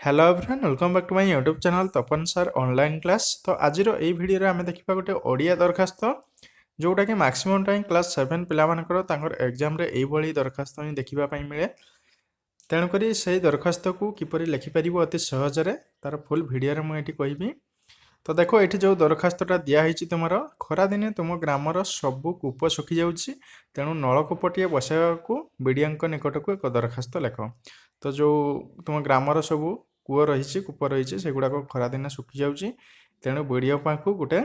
Hello everyone, welcome back to my YouTube channel Tapan Sir Online Class। ତ ଆଜିର ଏଇ ଭିଡ଼ିଓରେ ଆମେ ଦେଖିବା ଗୋଟେ ଓଡ଼ିଆ ଦରଖାସ୍ତ, ଯେଉଁଟାକି ମାକ୍ସିମମ୍ ଟାଇମ୍ କ୍ଲାସ୍ 7 ପିଲାମାନଙ୍କର ତାଙ୍କର ଏକ୍ଜାମ୍ରେ ଏଇଭଳି ଦରଖାସ୍ତ ହିଁ ଦେଖିବା ପାଇଁ ମିଳେ। ତେଣୁକରି ସେଇ ଦରଖାସ୍ତକୁ କିପରି ଲେଖିପାରିବ ଅତି ସହଜରେ, ତାର ଫୁଲ୍ ଭିଡ଼ିଓରେ ମୁଁ ଏଠି କହିବି। ତ ଦେଖ, ଏଠି ଯେଉଁ ଦରଖାସ୍ତଟା ଦିଆହେଇଛି ତୁମର, ଖରାଦିନେ ତୁମ ଗ୍ରାମର ସବୁ କୂପ ଶୁଖିଯାଉଛି, ତେଣୁ ନଳକୂପଟିଏ ବସାଇବାକୁ ବିଡ଼ିଓଙ୍କ ନିକଟକୁ ଏକ ଦରଖାସ୍ତ ଲେଖ। ତ ଯେଉଁ ତୁମ ଗ୍ରାମର ସବୁ କୂଅ ରହିଛି, କୂପ ରହିଛି, ସେଗୁଡ଼ାକ ଖରାଦିନେ ଶୁଖିଯାଉଛି, ତେଣୁ ବିଡ଼ିଓ ପାଖକୁ ଗୋଟେ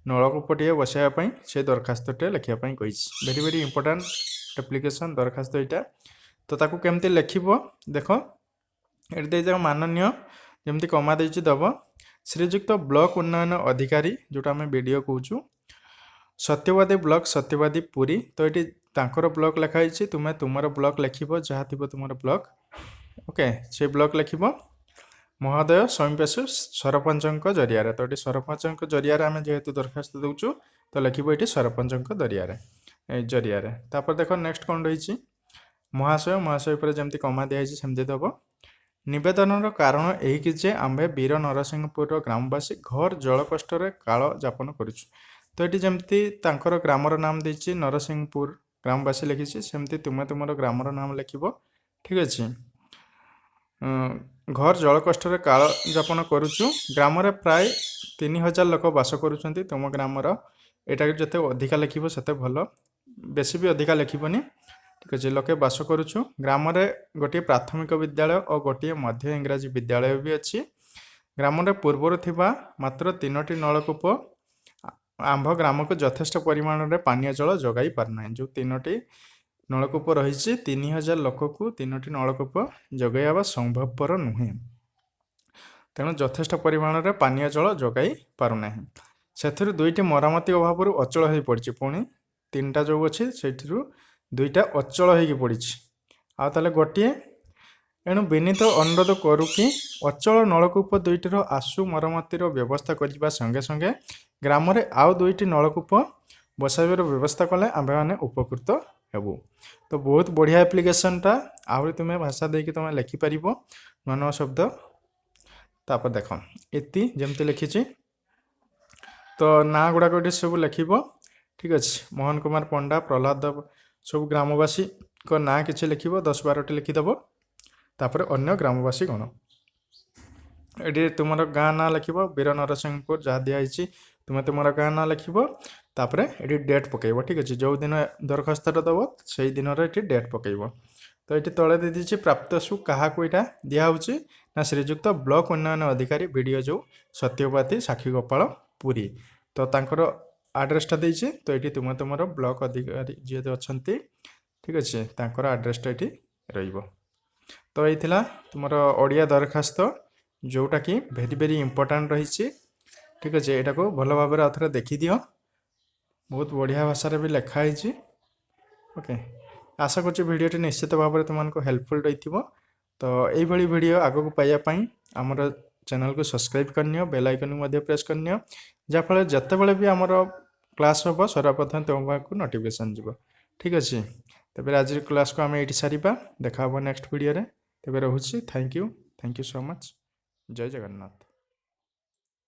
ନଳକୂପଟିଏ ବସାଇବା ପାଇଁ ସେ ଦରଖାସ୍ତଟିଏ ଲେଖିବା ପାଇଁ କହିଛି। ଭେରି ଭେରି ଇମ୍ପୋର୍ଟାଣ୍ଟ ଆପ୍ଲିକେସନ୍, ଦରଖାସ୍ତ ଏଇଟା। ତ ତାକୁ କେମିତି ଲେଖିବ ଦେଖ, ଏଠି ଦେଇଦେବ ମାନନୀୟ, ଯେମିତି କମା ଦେଇଛି ଦେବ, ଶ୍ରୀଯୁକ୍ତ ବ୍ଲକ ଉନ୍ନୟନ ଅଧିକାରୀ, ଯେଉଁଟା ଆମେ ବିଡ଼ିଓ କହୁଛୁ, ସତ୍ୟବାଦୀ ବ୍ଲକ, ସତ୍ୟବାଦୀ, ପୁରୀ। ତ ଏଠି ତାଙ୍କର ବ୍ଲକ ଲେଖା ହେଇଛି, ତୁମେ ତୁମର ବ୍ଲକ ଲେଖିବ, ଯାହା ଥିବ ତୁମର ବ୍ଲକ, ଓକେ, ସେ ବ୍ଲକ ଲେଖିବ। ମହୋଦୟ, ସମୀପେଷୁ ସରପଞ୍ଚଙ୍କ ଜରିଆରେ। ତ ଏଠି ସରପଞ୍ଚଙ୍କ ଜରିଆରେ ଆମେ ଯେହେତୁ ଦରଖାସ୍ତ ଦେଉଛୁ, ତ ଲେଖିବ ଏଠି ସରପଞ୍ଚଙ୍କ ଜରିଆରେ। ତାପରେ ଦେଖ ନେକ୍ସଟ କ'ଣ ରହିଛି। ମହାଶୟ, ମହାଶୟ ଉପରେ ଯେମିତି କମା ଦିଆହେଇଛି ସେମିତି ଦେବ। ନିବେଦନର କାରଣ ଏହିକି ଯେ ଆମ୍ଭେ ବୀର ନରସିଂହପୁରର ଗ୍ରାମବାସୀ ଘୋର ଜଳ କଷ୍ଟରେ କାଳ ଯାପନ କରୁଛୁ। ତ ଏଠି ଯେମିତି ତାଙ୍କର ଗ୍ରାମର ନାମ ଦେଇଛି, ନରସିଂହପୁର ଗ୍ରାମବାସୀ ଲେଖିଛି, ସେମିତି ତୁମେ ତୁମର ଗ୍ରାମର ନାମ ଲେଖିବ, ଠିକ୍ ଅଛି। ଘୋର ଜଳ କଷ୍ଟରେ କାଳ ଯାପନ କରୁଛୁ। ଗ୍ରାମରେ ପ୍ରାୟ 3000 ଲୋକ ବାସ କରୁଛନ୍ତି। ତୁମ ଗ୍ରାମର ଏଇଟା ଯେତେ ଅଧିକା ଲେଖିବ ସେତେ ଭଲ, ବେଶୀ ବି ଅଧିକା ଲେଖିବନି, ଠିକ୍ ଅଛି। ଲୋକେ ବାସ କରୁଛୁ। ଗ୍ରାମରେ ଗୋଟିଏ ପ୍ରାଥମିକ ବିଦ୍ୟାଳୟ ଓ ଗୋଟିଏ ମଧ୍ୟ ଇଂରାଜୀ ବିଦ୍ୟାଳୟ ବି ଅଛି। ଗ୍ରାମରେ ପୂର୍ବରୁ ଥିବା ମାତ୍ର ତିନୋଟି ନଳକୂପ ଆମ୍ଭ ଗ୍ରାମକୁ ଯଥେଷ୍ଟ ପରିମାଣରେ ପାନୀୟ ଜଳ ଯୋଗାଇ ପାରୁନାହିଁ। ଯେଉଁ ତିନୋଟି ନଳକୂପ ରହିଛି, 3000 ଲୋକକୁ ତିନୋଟି ନଳକୂପ ଯୋଗାଇବା ସମ୍ଭବପର ନୁହେଁ, ତେଣୁ ଯଥେଷ୍ଟ ପରିମାଣରେ ପାନୀୟ ଜଳ ଯୋଗାଇ ପାରୁନାହିଁ। ସେଥିରୁ ଦୁଇଟି ମରାମତି ଅଭାବରୁ ଅଚଳ ହୋଇପଡ଼ିଛି। ପୁଣି ତିନିଟା ଯେଉଁ ଅଛି, ସେଇଥିରୁ ଦୁଇଟା ଅଚଳ ହେଇକି ପଡ଼ିଛି, ଆଉ ତାହେଲେ ଗୋଟିଏ। ଏଣୁ ବିନୀତ ଅନୁରୋଧ କରୁ କି ଅଚଳ ନଳକୂପ ଦୁଇଟିର ଆଶୁ ମରାମତିର ବ୍ୟବସ୍ଥା କରିବା ସଙ୍ଗେ ସଙ୍ଗେ ଗ୍ରାମରେ ଆଉ ଦୁଇଟି ନଳକୂପ ବସାଇବାର ବ୍ୟବସ୍ଥା କଲେ ଆମ୍ଭେମାନେ ଉପକୃତ ହେବୁ। ତ ବହୁତ ବଢ଼ିଆ ଆପ୍ଲିକେସନଟା। ଆହୁରି ତୁମେ ଭାଷା ଦେଇକି ତୁମେ ଲେଖିପାରିବ ନୂଆ ନୂଆ ଶବ୍ଦ। ତାପରେ ଦେଖ, ଇତି ଯେମିତି ଲେଖିଛି, ତ ନାଁ ଗୁଡ଼ାକ ଏଠି ସବୁ ଲେଖିବ, ଠିକ୍ ଅଛି। ମୋହନ କୁମାର ପଣ୍ଡା, ପ୍ରହ୍ଲାଦ, ସବୁ ଗ୍ରାମବାସୀଙ୍କ ନାଁ କିଛି ଲେଖିବ, 10-12ଟି ଲେଖିଦେବ। ତାପରେ ଅନ୍ୟ ଗ୍ରାମବାସୀ ଗଣ, ଏଠି ତୁମର ଗାଁ ନାଁ ଲେଖିବ, ବୀର ନରସିଂହପୁର ଯାହା ଦିଆହେଇଛି, ତୁମେ ତୁମର ଗାଁ ନାଁ ଲେଖିବ। ତାପରେ ଏଠି ଡେଟ୍ ପକାଇବ, ଠିକ୍ ଅଛି। ଯେଉଁ ଦିନ ଦରଖାସ୍ତଟା ଦେବ, ସେଇ ଦିନରେ ଏଠି ଡେଟ୍ ପକାଇବ। ତ ଏଠି ତଳେ ଦେଇଦେଇଛି ପ୍ରାପ୍ତସୁ, କାହାକୁ ଏଇଟା ଦିଆହେଉଛି ନା ଶ୍ରୀଯୁକ୍ତ ବ୍ଲକ ଉନ୍ନୟନ ଅଧିକାରୀ, ବିଡ଼ିଓ ଯେଉଁ, ସତ୍ୟବାଦୀ, ସାକ୍ଷୀଗୋପାଳ, ପୁରୀ। ତ ତାଙ୍କର ଆଡ୍ରେସଟା ଦେଇଛି। ତ ଏଠି ତୁମେ ତୁମର ବ୍ଲକ ଅଧିକାରୀ ଯିଏ ଅଛନ୍ତି, ଠିକ୍ ଅଛି, ତାଙ୍କର ଆଡ୍ରେସଟା ଏଠି ରହିବ। ତ ଏଇ ଥିଲା ତୁମର ଓଡ଼ିଆ ଦରଖାସ୍ତ, ଯେଉଁଟାକି ଭେରି ଭେରି ଇମ୍ପୋର୍ଟାଣ୍ଟ ରହିଛି, ଠିକ୍ ଅଛି। ଏଇଟାକୁ ଭଲ ଭାବରେ ଆଉ ଥରେ ଦେଖିଦିଅ, ବହୁତ ବଢ଼ିଆ ଭାଷାରେ ବି ଲେଖା ହେଇଛି, ଓକେ। ଆଶା କରୁଛି ଭିଡ଼ିଓଟି ନିଶ୍ଚିତ ଭାବରେ ତୁମମାନଙ୍କୁ ହେଲ୍ପଫୁଲ୍ ରହିଥିବ। ତ ଏଇଭଳି ଭିଡ଼ିଓ ଆଗକୁ ପାଇବା ପାଇଁ ଆମର ଚ୍ୟାନେଲକୁ ସବସ୍କ୍ରାଇବ୍ କରିନିଅ, ବେଲ୍ ଆଇକନ୍ ମଧ୍ୟ ପ୍ରେସ୍ କରିନିଅ, ଯାହାଫଳରେ ଯେତେବେଳେ ବି ଆମର କ୍ଲାସ୍ ହେବ, ସର୍ବପ୍ରଥମେ ତୁମ ପାଖକୁ ନୋଟିଫିକେସନ୍ ଯିବ, ଠିକ୍ ଅଛି। ତେବେ ଆଜିର କ୍ଲାସ୍କୁ ଆମେ ଏଇଠି ସାରିବା। ଦେଖା ହେବ ନେକ୍ସଟ ଭିଡ଼ିଓରେ। ତେବେ ରହୁଛି। Thank you, thank you so much. Jay Jagannath.